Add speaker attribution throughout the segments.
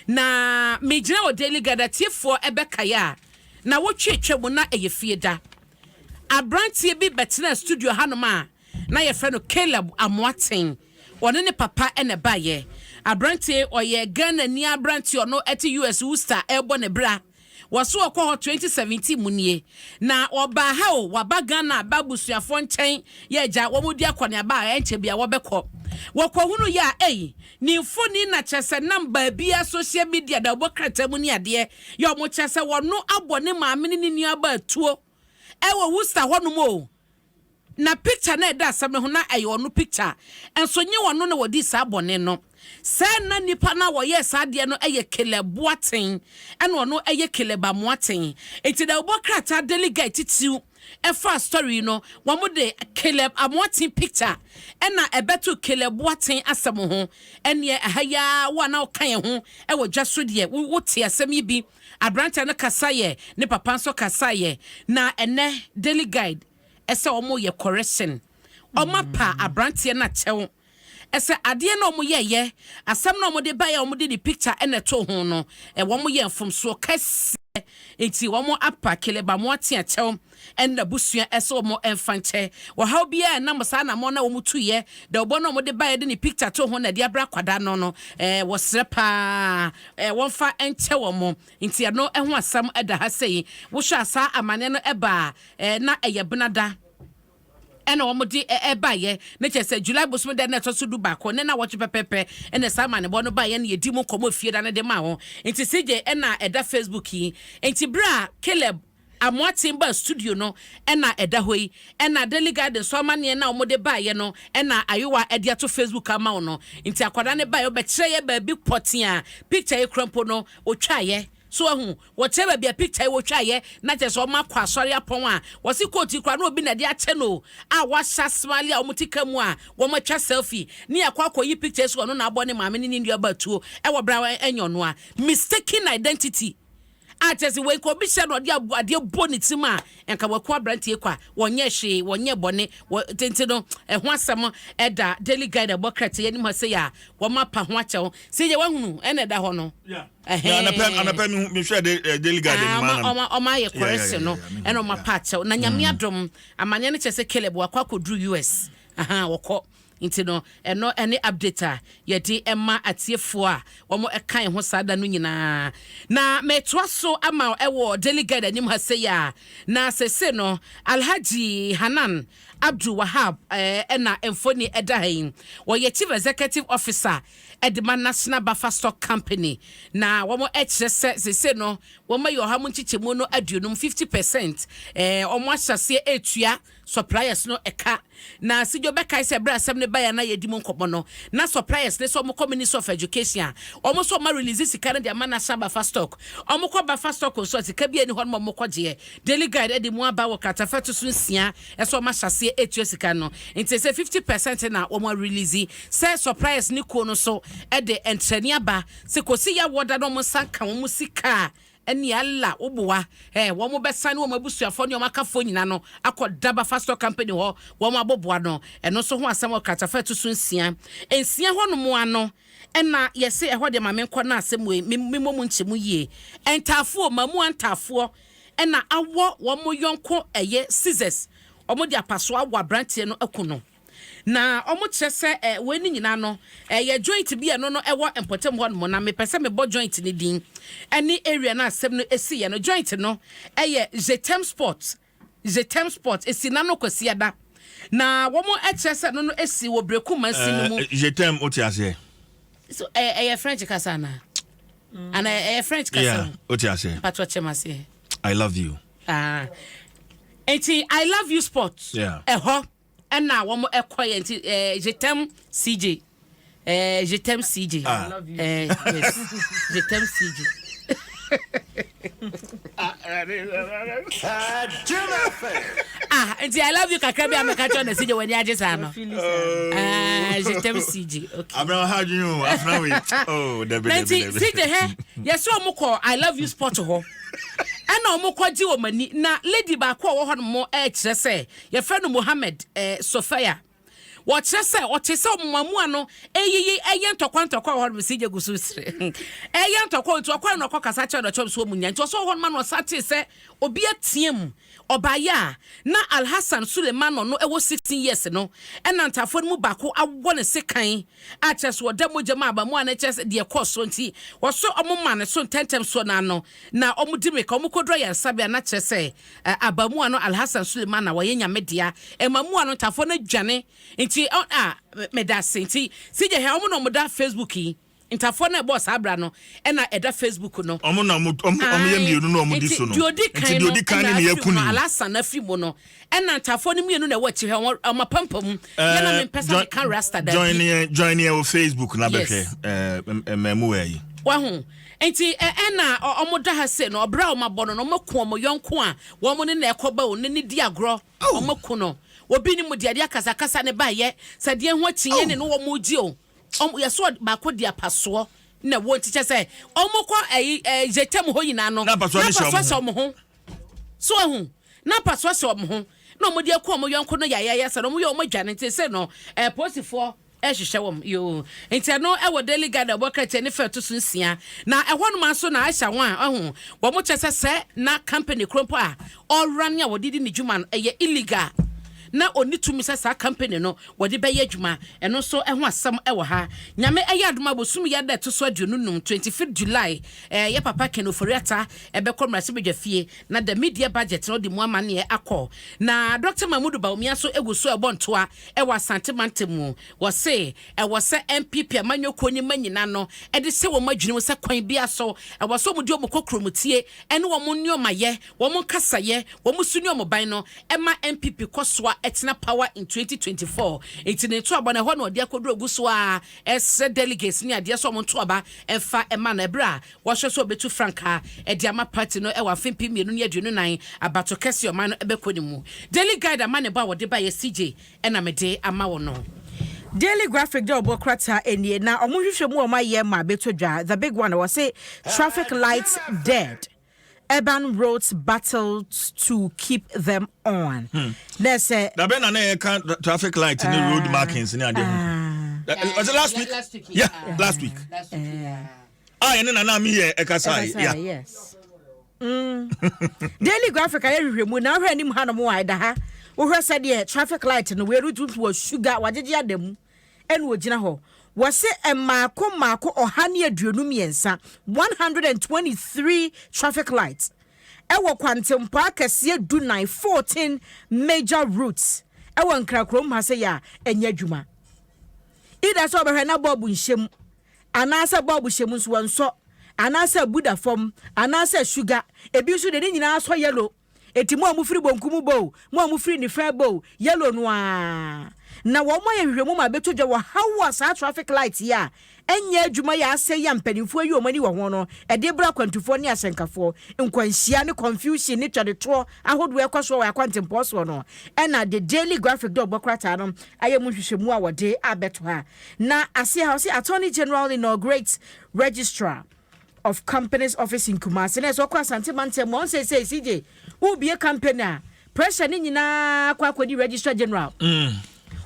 Speaker 1: Na megyina wɔ Daily Guide atiefoɔ ɛbɛkaeɛ a na wotwe twa mu na ɛyɛ fie da. Aberanteɛ bi bɛtena studio hanom a na yɛfrɛ no Caleb Amoaten. Ɔne ne papa ɛna ɛbaeɛ. Aberanteɛ ɔyɛ Ghana ni aberanteɛ, ɔno ɛte US Worcester ɛrebɔ ne bra. Wɔso ɔkɔ hɔ 2017 mu nie na ɔbaa ha o. Waba Ghana aba abusuafoɔ nkyɛn yɛ agya wɔn di akɔneaba a ɛnkyɛ bia wɔbɛkɔ. Wɔkɔhunu yɛ a ɛyi ne mfoni na kyerɛ sɛ nam baabia social media da ɔbɔ krataa mu ne adeɛ yɛ ɔmo kyerɛ sɛ wɔno abɔ ne maame ne ne nua tuo ɛwɔ Worcester hɔnom o. Na picture na ɛda asɛm no ho na ɛyɛ ɔno picture nso nye ɔno na wɔdi saa bɔne no. Sɛ na nipa na wɔyɛ saa adeɛ no ɛyɛ Caleb Boateng, ɛna ɔno ɛyɛ Caleb Amoaten. Eti da ɔbɔ krataa Daily Guide titiriw ɛfa story no, wɔn de Caleb Amoaten picture ɛna ɛbɛto Caleb Boateng asɛm ho. Ɛneɛ ɛha yaa wo a na ɔka yɛn ho ɛwɔ dwa so deɛ, wote asɛm yi bi. Aberanteɛ no kasa yɛ ne papa nso kasa yɛ na ɛnɛ Daily Guide ɛsɛ wɔn yɛ correction, wɔn apa aberanteɛ no akyɛw, ɛsɛ adeɛ na wɔn yɛyɛ asɛm na wɔn de ba yɛ wɔn de ne picture ɛna ɛto ho no, wɔn yɛ mfomsoɔ kɛseɛ. Nti wɔn apa Caleb Amoate akyɛw ɛna abusua ɛsɛ wɔn ɛmfa nkyɛ wɔhaw biara ɛnam saa anamɔ na wɔn tu yɛ da ɔbɔ na wɔn de ba yɛ de ne picture to ho na ɛde abra akwadaa no, wɔsrɛ paa wɔmfa nkyɛ wɔn. Nti ɛno ɛho asɛm ɛda ha sɛyi. Wohwɛ asa amaneɛ no ɛbaa na ɛyɛ benada ɛna wɔn de ɛbaayɛ ne kyerɛ sɛ July bosom dɛ na ɛtɔ so 11 ne na wɔtwe pɛpɛpɛ ɛna saa amanebɔ no baayɛ no yɛdi mu nkɔmɔ fie da no de ma ho. Nti CJ ɛna ɛda Facebook yi. Nti bere a Caleb Amoaten ba studio no ɛna ɛda hɔ yi, ɛna Daily Guide nso amanneɛ na wɔde baayɛ no ɛna ayowa ɛde ato Facebook ama wo no. Nti akwadaa ne baayɛ ɔbɛkyerɛ yɛ baabi pɔten a picture yi kura mpo no otwaayɛ so ahu. Wɔkyerɛ baabi a picture yi wɔtwaayɛ na kyerɛ sɛ ɔmo akɔ asɔre apɔn a wɔsi coat yi kora na obi na ɛde akyɛ no a wahyɛ smile a wɔn ti ka mu a wɔn atwa selfie ne akɔ akɔyi picture so. Ɔno na abɔ ne maame ne ne nua ba tuo ɛwɔ bra ɛnyɛ ɔno a mistaken identity a kyerɛ sɛ wei nka obi hyɛ no ɔde adeɛ bɔ ne tirim a nka wɔko aberanteɛ kɔ a wɔnyɛ hwee, wɔnyɛ bɔne wɔ tente no. Ɛho asɛm ɛda Daily Guide ɛbɔ krataa anim ha sɛ yɛ a wɔn apa ho akyɛw sɛ yɛ wahunu ɛna ɛda hɔ no.
Speaker 2: Anapɛ mi hwɛ de Daily Guide
Speaker 1: ni maa nam ɔma ayɛ correction no ɛna ɔma pa akyɛw na Nyame adom amanneɛ no kyerɛ sɛ Caleb wakɔ akɔduru US aha wɔkɔ. Nti no ɛno ɛne update a yɛde ɛma atiefoɔ a wɔn ɛka ho saa da no nyinaa. Na mɛtoa so ama ɛwɔ Daily Guide anim ha sɛ a na sese no Alhaji Hanan Abdul Wahab ɛna mfoni ɛda ha yi. Wɔyɛ chief executive officer ɛde ma National Buffer Stock Company na wɔn ɛkyerɛ sɛ sese no wɔn ayɛ ɔha mu nkyekyɛmu no 50, 50%. Wɔn ahyɛseɛ etua suppliers no ɛka. Na sidwo bɛkae sɛ ɛberɛ asɛm no baeɛ na yɛdi mu nkɔmmɔ no na suppliers ne sɛ ɔmo kɔ Ministry of Education a ɔmo nso ɔma release sika no de ama National Buffer Stock. Ɔmo kɔ buffer stock nso a sika bi ani hɔ no ma ɔmo kɔgyeɛ. Daily Guide ɛde mu aba wɔ kratafa to so 6 ɛsɛ ɔmo ahyɛseɛ etua sika no. Nti sɛ 50% na wɔn release sɛ suppliers ne kuo no so ɛde ntrɛni aba sɛ kòsi yɛ awɔda na ɔmo nsa ka wɔn sika a ɛne ala woboa wɔn bɛsa ne wɔn abusuafoɔ ne wɔn akafoɔ nyinaa no akɔ da Buffer Stock Company hɔ wɔn aboboa no. Ɛno nso ho asɛm wɔ kratafa ɛto so 6 6 hɔ nom ano. Ɛna yɛsɛ ɛhɔ deɛ maame nkɔ na asɛm wei mmɔ mu nkyɛmu yie. Ntaafoɔ mamu antaafoɔ ɛna awɔ wɔn yɔnko ɛyɛ scissors, wɔn de apaso awɔ aberanteɛ no aku no. Na ɔmo kyerɛ sɛ wei ne nyinaa no ɛyɛ joint bi ɛno no ɛwɔ mpɔtam hɔ nom. Na mepɛ sɛ mebɔ joint ne din ɛne area no asɛm no esi yɛ no. Joint no ɛyɛ Zetem Sport. Zetem Sport esi nano Kwasiada na wɔn ɛkyerɛ sɛ no esi wɔ Breku mansi no mu.
Speaker 2: Zetem, o ti aseɛ.
Speaker 1: So ɛyɛ French kasa ana ɛyɛ French kasa?
Speaker 2: Yeah, o ti aseɛ.
Speaker 1: Patro kyɛm aseɛ.
Speaker 2: I love you.
Speaker 1: Ah, nti I love you sport. Ɛhɔ ɛna wɔn ɛkɔ yɛ. Nti Jetem CJ, Jetem CJ.
Speaker 2: Ah.
Speaker 1: Yes, Jetem CJ. Ah, nti I love you kakra bi a meka kyerɛ na CJ w'ani agye saa no. Ah, Jetem CJ, okay.
Speaker 2: Abraham ha adwene o, afena wei oh, dabi.
Speaker 1: Na
Speaker 2: dabi
Speaker 1: nti
Speaker 2: dabi.
Speaker 1: CJ hɛ yɛsɛ ɔmo kɔ I love you sport hɔ ɛna ɔmo kɔ gye wɔn ani na lady baako a ɔwɔ hɔ nom ɛɛkyerɛ sɛ yɛfrɛ no Mohammed Sofia. Wɔkyerɛ sɛ ɔte sɛ ɔmoamoa no ɛyiyi ɛyɛ ntɔkwa ntɔkwa wɔ hɔ nom. CJ gu so sere ɛyɛ ntɔkwa, nti ɔkɔɛ no ɔkɔ kasa kyerɛ no, ɔkyerɛ so ɔmu nya. Nti ɔsɛ ɔhɔ no ma no ɔsa tee sɛ obi ateɛ mu ɔbaayɛ a na Alhassan Sulemano no ɛwɔ 16 years no, ɛna ntafoɔ no mu baako awɔ ne sekan a kyerɛ sɛ ɔda mogya mu abamu a no kyerɛ sɛ deɛ kɔɔ so. Nti wɔso ɔmo ma ne so ntɛntɛm soɔ n'ano na ɔmo di mirika ɔmo kɔduru ayaresabea na kyerɛ sɛ abamuwa no Alhassan Suleiman na wɔyɛ Nyame dea. Ɛmamuwa no ntafoɔ no adwane. Nti a meda ase. Nti sigye hɛ ɔmo na ɔmo da Facebook yi, ntafoɔ no ɛbɔɔ saa abra no ɛna ɛda Facebook no.
Speaker 2: Ɔmo na ɔmo yɛ mmienu na ɔmo di so no.
Speaker 1: Nti deɛ odi kan
Speaker 2: nti
Speaker 1: no
Speaker 2: deɛ odi kan
Speaker 1: ɛna
Speaker 2: ne ne
Speaker 1: afiri
Speaker 2: yɛ
Speaker 1: mu no
Speaker 2: kuni.
Speaker 1: Alhassan afiri mu no, ɛna ntafoɔ no mmienu na ɛwɔ akyi hɛ ɔmo apampam yɛna mempɛ sɛ meka rasta da.
Speaker 2: Join yɛn, join yɛn wɔ Facebook na
Speaker 1: Yes.
Speaker 2: bɛhwɛ mmamu yi.
Speaker 1: Wahu, nti ɛna ɔmo da ha se no, ɔbrɛ a ɔmo abɔ no, ɔmo ko ɔmo yɔnko a wɔn ne na ɛkɔba o ne ne di agorɔ, ɔmo ko no obi ne mu deɛ adeɛ akasakasa ne ba yɛ sɛ deɛ ho akyinyɛ ne no wɔn gye o, ɔmo yɛsɔ baako di apasoɔ na wɔn ti kyɛ sɛ ɔmo kɔ ɛyi gyetɛm hɔ nyinaa no.
Speaker 2: Na apasoɔ no hyɛ ɔmo
Speaker 1: hyɛ ɔmo ho so, ɛho na apasoɔ hyɛ ɔmo ho na ɔmo de akɔ ɔmo yɔnko no yayaya sɛ ɔmo yɛ ɔmo adwane. Nti sɛ no polisifoɔ ɛhyehyɛ wɔm yoo. Nti ɛno ɛwɔ Daily Guide ɛbɔ krataa ne fɛ to so 6. Na ɛhɔ nom nso na ahyɛ wɔn a ɛho wɔn kyɛ sɛ na company kuro mpo a ɔrane a wɔde di ne dwuma no ɛyɛ illegal na ɔni tumi sɛ saa company no wɔde bɛyɛ adwuma. Ɛno nso ɛho asɛm ɛwɔ ha. Nyame ɛyɛ adom a, bosom yɛ da ɛto so 25, 25 July, yɛ papa Ken Ofori-Atta ɛbɛkɔ mmarahyɛbadwa fie na the mid-year budget no ɔde mu amanneɛ akɔ. Na Dr Mahmudu Bawumia nso egu so ɛbɔ ntoa ɛwɔ Asante mantam mu. Wɔse ɛwɔ sɛ NPP amanyɔkuo ne ma nyina no ɛde sɛ wɔn adwene mu sɛ kwan bia so ɛwɔ sɛ wɔn de wɔn kɔ kuromutie ɛne wɔn nneɛmayɛ, wɔn nkasayɛ, wɔn su ne wɔn ban no ɛma NPP kɔ soa ɛtena power in 2024. Nti ne ntoabɔ no ɛhɔ na ɔde akɔduro gu so a ɛsɛ delegates ne adeɛ sɛ wɔn ntoaba ɛmfa ɛma no ɛberɛ a wɔhwɛ sɛ ɔbɛtu frankaa ɛde ama party no ɛwɔ afe 2024 abato kɛse ɔman no ɛbɛkɔ ne mu. Daily Guide ama ne bɔ a wɔde ba yɛ CJ ɛna mede ama wɔ no.
Speaker 3: Daily Graphic de ɔbɔ krataa nie na ɔmo hwehwɛ mu a ɔmo ayɛ ma abɛtɔ dwa. The big one wɔ se "Traffic lights dead, urban roads battle to keep them on." Na sɛ
Speaker 2: Dabɛ na yɛka traffic light ne road markings ne adeɛ ho. Was it last week?
Speaker 1: Last week.
Speaker 2: Yeah, last week.
Speaker 1: Last week, yeah.
Speaker 2: A yɛne nana mi yɛ ɛkasa yi.
Speaker 3: Ɛkasa,
Speaker 2: Yeah.
Speaker 3: Yes. Daily Graphic ayɛ hwehwɛ mu na wohwɛ anim hanom a ɛda ha, wohwɛ sɛdeɛ traffic light no wɔɛrutu wɔ sugar wagyegye ada mu ɛna ogyina hɔ. Wɔse mmaako mmaako 123, 123 traffic lights ɛwɔ kwantempɔ akɛseɛ 14, 14 major routes ɛwɔ Nkrakurom ha sɛ yɛ a ɛnyɛ adwuma. Ida sɛ ɔbɛhwɛ na bulb nhyɛ mu anaasɛ bulb hyɛ mu nso wɔnsɔ anaasɛ buda fam anaasɛ sugar. Ebi nso de ne nyinaa sɔ yellow. Eti mu a mofiri bonkum bo, mu a mofiri nifa bo, yellow no a na wɔn ayɛ nhwehwɛmu ma abɛto dwa wɔ haw a saa traffic light yi a ɛnyɛ adwuma yɛ asɛ yi a mpanimfoɔ yi wɔn ani wɔ ho no ɛde bra akwantufoɔ ne ahyɛnkafoɔ nkwanhyia ne confusion ne twɛdetoɔ ahodoɔ ɛkɔ soɔ wɔ akwantempɔn soɔ no. Ɛna the Daily Graphic de ɔbɔ krataa no ayɛ mu nhwehwɛmu a wɔde abɛto ha. Na aseɛ ha ɔsɛ "Attorney General inaugurates Registrar of Companies office in Kumasi." Na ɛsɛ ɔkɔ Asante mantam mu ɔn sɛ CJ wobie company a pressure ne nyinaa kɔ akɔdi Registrar General.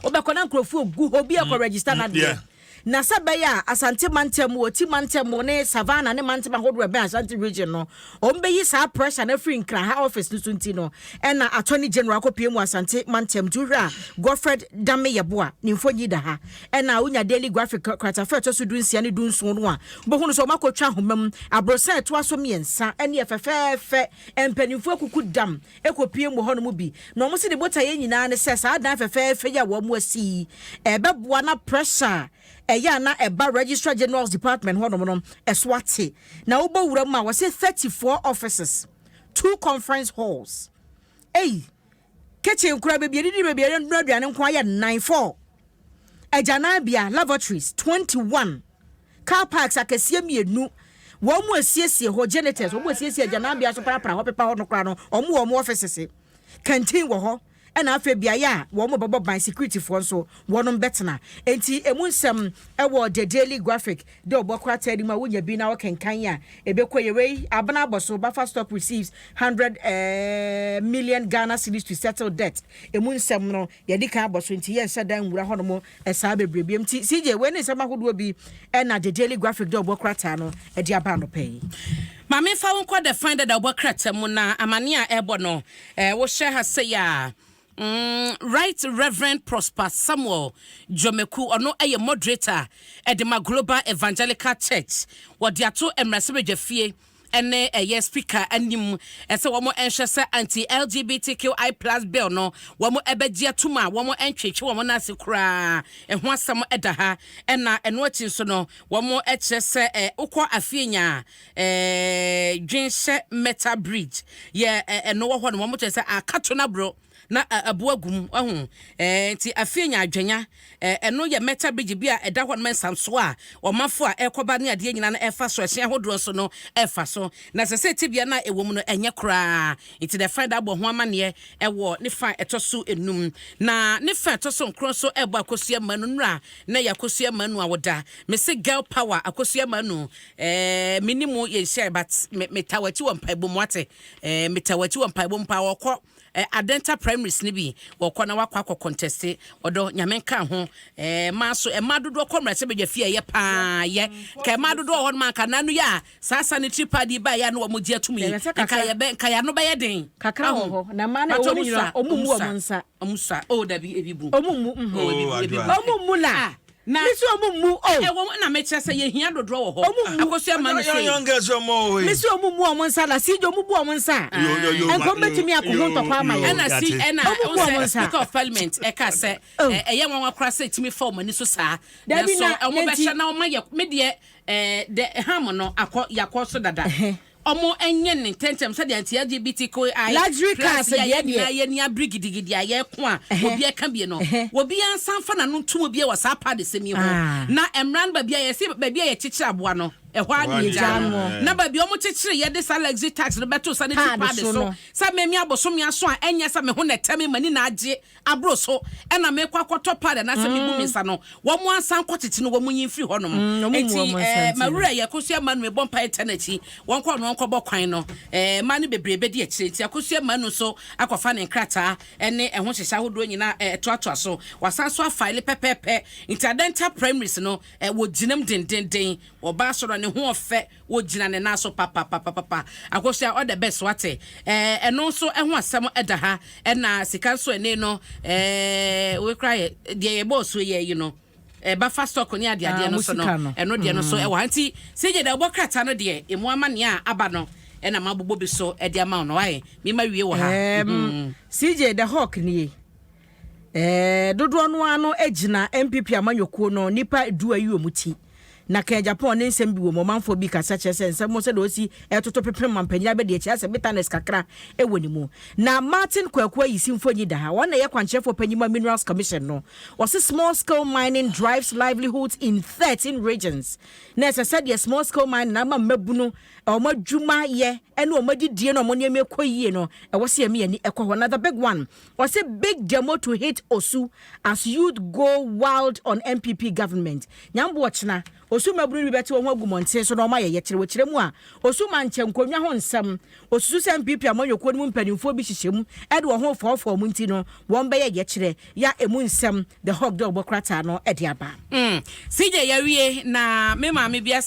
Speaker 3: Wobɛkɔ na nkurɔfoɔ gu hɔ bi akɔ register na deɛ na sɛ bɛyɛ a Asante mantam, Oti mantam ne Savannah ne mantam ahodoɔ ɛbɛn Asante Region no, ɔm bɛyi saa pressure no afiri Nkraha office no so. Nti no ɛna Attorney General akɔpie mu Asante mantam. Nti wohwɛ a Godfred Dame Yɛboa ne mfonyi da ha. Ɛna wonya Daily Graphic kratafa ɛtɔ so 16 ne 17 no a, wobɛhu no sɛ ɔmakɔtwa ahoma mu aborɔsan ɛtoa so mmiɛnsa ɛne ɛfɛfɛɛfɛ. Mpanimfoɔ akuku dam ɛkɔpie mu hɔ no mu bi na ɔmo sɛ ne botaeɛ nyinaa ne sɛ saa dan fɛfɛɛfɛ yi a wɔn mo asi yi ɛbɛboa na pressure ɛyɛ a na ɛba Registrar General's department hɔnom no ɛso ate. Na wobɔ wura mu a wɔsɛ 34 offices, two conference halls, ei, kitchen kora baabi adidi, baabi adidi aduane nko ayɛ nnan, four, agyananbea lavatories 21, car parks akɛseɛ mmienu. Wɔn mu asiesie hɔ, janitors wɔn mu asiesie agyananbea so, parapara hɔ, pepa hɔ no koraa no wɔn wɔ wɔn offices, canteen wɔ hɔ. Ɛna afei beaeɛ a wɔn bɛbɔ ban, securityfoɔ nso wɔnom bɛtena. Enti emu nsɛm ɛwɔ The Daily Graphic de ɔbɔ krataa no mu a wonya bi na wɔkenkan a ɛbɛkɔ yɛ. Wei abena abɔ so, buffer stock receives 100 million Ghana cedis to settle debt. Emu nsɛm no yɛde kan abɔ so, nti yɛnhyɛ dan nwura hɔnom ɛsaa bebree bi. Nti CJ, wei ne nsɛm ahodoɔ bi ɛna The Daily Graphic de ɔbɔ krataa no ɛde aba anɔpɛ yi.
Speaker 1: Maame, fa wo nkɔ The Finder da ɔbɔ krataa mu na amane a ɛbɔ no wohyɛ ha sɛ a Right Reverend Prosper Samuel Dwomeku, ɔno ɛyɛ moderator ɛde ma Global Evangelical Church, wɔde ato mmarahyɛbadwa fie ɛne ɛyɛ Speaker anim ɛsɛ wɔn nhwɛ sɛ anti LGBTQI+ bill no wɔn ɛbɛgye atum a wɔn ntwetwe wɔn n'ase koraa. Ɛho asɛm ɛda ha. Ɛna ɛno akyi nso no, wɔn ɛkyerɛ sɛ wokɔ Afienya Dwenhyɛ Metal Bridge yɛ ɛno wɔ hɔ no, wɔn kyerɛ sɛ akato n'aburo na aboa gum ɔho nti Afienya Adwanya ɛno yɛ metal bridge bi a ɛda hɔ nom, nsamso a ɔmanfo a ɛkɔba ne adeɛ nyinaa no ɛfa so, ɛhyɛn ahodoɔ nso no ɛfa so, na sɛ tibia no a ɛwɔ mu no ɛnyɛ koraa. Nti The Finder abɔ ho amanneɛ ɛwɔ ne fa ɛtɔ so enum, na ne fa ɛtɔ so nkron so ɛbɔ Akosua Manu nura na yɛ Akosua Manu a wɔda mese girl power. Akosua Manu, minimu yɛnhyɛ, but meta w'akyi wɔ mpaebɔ mu ate. Meta w'akyi wɔ mpaebɔ mu paa. Wɔkɔ Adenta primaries ni bi, wɔkɔ na wakɔ akɔ contest. Ɔdɔ Nyame nka ho. Mmaa so, mmaa dodoɔ kɔ mmarahyɛ badwa fie, ɛyɛ paa yɛ ka mmaa dodoɔ wɔ hɔ nom anka nanu yɛ a saa sanitary pad yi ba yɛ a na wɔn gye atum yi, nka yɛ bɛ nka yɛ ano bɛyɛ den.
Speaker 3: Kakra wɔ hɔ na mmaa na ɛwɔ mu nyinaa, ɔmo mu ɔmo nsa.
Speaker 1: Ɔmo sa o, dabi, ebi bu.
Speaker 3: Ɔmo mu.
Speaker 1: Oh, ebi bu, ebi bu.
Speaker 3: Ɔmo mu la
Speaker 1: na
Speaker 3: misi ɔmo mu o.
Speaker 1: Ɛwɔ mu na mekyerɛ sɛ yɛhia dodoɔ wɔ hɔ.
Speaker 3: Ɔmo mu.
Speaker 1: Akosua ma no
Speaker 2: young
Speaker 1: sɛ
Speaker 2: young girls ɔmo wɔ yi.
Speaker 3: Misi ɔmo mu ɔmo nsa na si ɔmo bu ɔmo nsa.
Speaker 2: Yo, yo, yo,
Speaker 3: nkɔm bɛtumi akɔ ho ntɔkwa ama yɛn.
Speaker 1: Ɛna si ɛna
Speaker 3: Ɔmo bu ɔmo
Speaker 1: sɛ
Speaker 3: nsa.
Speaker 1: Speaker of Parliament ɛka sɛ
Speaker 3: Oh.
Speaker 1: ɛyɛ nwanwa koraa sɛ ɛtumi fa ɔmo ani so saa.
Speaker 3: Dabi.
Speaker 1: Nanso
Speaker 3: Na
Speaker 1: ɔmo
Speaker 3: nti-
Speaker 1: bɛhyɛ na ɔmo ayɛ me deɛ de ham no akɔ yakɔ so dada. Ɔmo ɛnyɛ ne ntɛntɛm sɛdeɛ anti LGBTQI
Speaker 3: Luxury cars
Speaker 1: yɛ
Speaker 3: deɛ
Speaker 1: yɛ
Speaker 3: deɛ.
Speaker 1: nyinaa yɛ ni abiri gidigidi a yɛko a obi ɛka bie no, obi ansa nfa n'ano ntum bi wɔ saa paadi sɛm yi ho.
Speaker 3: Ah.
Speaker 1: Na mmara no, baabi a yɛsi baabi a yɛkyekyere aboa no, ɛhɔ a
Speaker 2: Ɛhɔ
Speaker 1: ne
Speaker 2: a
Speaker 1: yɛgya
Speaker 2: ne
Speaker 1: no
Speaker 2: yɛgya no.
Speaker 1: na baabi a ɔmo kyekyere yɛde saa luxury tax no bɛto sanitary
Speaker 3: Pad
Speaker 1: pad
Speaker 3: so
Speaker 1: so
Speaker 3: no.
Speaker 1: Sɛ mɛmi abosome aso a, ɛnyɛ sɛ me ho na ɛtɛ me ma ni na agye aboro so ɛna mekɔ akɔtɔ pad anaasɛ mebu me nsa no, wɔn mo ansan kɔ tete no, wɔn mo nyi mfiri hɔnom.
Speaker 3: Wɔn mu
Speaker 1: Enti
Speaker 3: wɔn nsa nti no.
Speaker 1: Mawura yɛ Akosua Manu, mebɔ mpa ɛtɛ n'akyi, wɔn kɔ no wɔn kɔbɔ kwan no, mmaa no bebree bɛdi akyire. Nti Akosua Manu nso akɔfa ne nkrataa ɛne ɛho hyehyɛ ahodoɔ nyinaa ɛtoatoa so, wasan so afile pɛpɛɛpɛ. Nti Adenta primaries no, wɔgyinam dendenden, wɔbaa soro ne ho ɔfɛ, wɔgyina ne nan so papapapapa. Akosua, all the best, wate. Ɛno nso ɛho asɛm ɛda ha. Ɛna sika nso ɛne no wekura yɛ deɛ yɛbɔɔ so yɛ yi no, buffer stock ne adeadeɛ
Speaker 3: Ah,
Speaker 1: no
Speaker 3: mo
Speaker 1: so no
Speaker 3: sika no.
Speaker 1: ɛno deɛ no so ɛwɔ ha. Nti sɛ deɛ wɔbɔ krataa no deɛ, emu ama nea aba no ɛna mabobɔ bi so ɛde ama wo no. Wayɛ mema wie wɔ ha.
Speaker 3: CJ, The Hawk nie. Dodoɔ no ara no gyina NPP amanyɔkuo no nipa 10 ayi wɔn ti na Ken Agyapong ne nsɛm bi wɔ mu. Ɔmanfoɔ bi kasa kyerɛ sɛ nsɛm sɛ de osi ɛtoto pepem ma mpanyin abɛdi akyi asɛ bitterness kakra ɛwɔ ne mu. Na Martin Kwaku Ayisi mfonyi da ha, wɔn na ɛyɛ kwankyerɛfoɔ panyin ma Minerals Commission no. Wɔsi small scale mining drives livelihoods in 13 regions, na ɛsɛ sɛdeɛ small scale mining ama mmabunu wɔn adwuma yɛ ɛne wɔn adidie na wɔn nneɛma ɛkɔ yie no, ɛwɔ sɛ yɛmi yɛni ɛkɔ hɔ. Na the big one, wɔsi big demo to hit Osu as youth go wild on NPP government. Nyambo ɔkyena Osu mmabunu bi bɛte wɔn ho agu mmɔnten so na wɔn ayɛ yɛkyerɛ wɔkyerɛ mu a Osu ma nkyɛn nkonnwa ho nsɛm. Osusu sɛ NPP amanyɔkuo no mu mpanimfoɔ bi hyehyɛ mu ɛde wɔn ho fɔɔfɔɔ mu, nti no wɔn bɛyɛ yɛkyerɛ ya. Emu nsɛm The Hawk de ɔbɔ krataa no ɛde aba.
Speaker 1: CJ, yɛwie na me maame bi.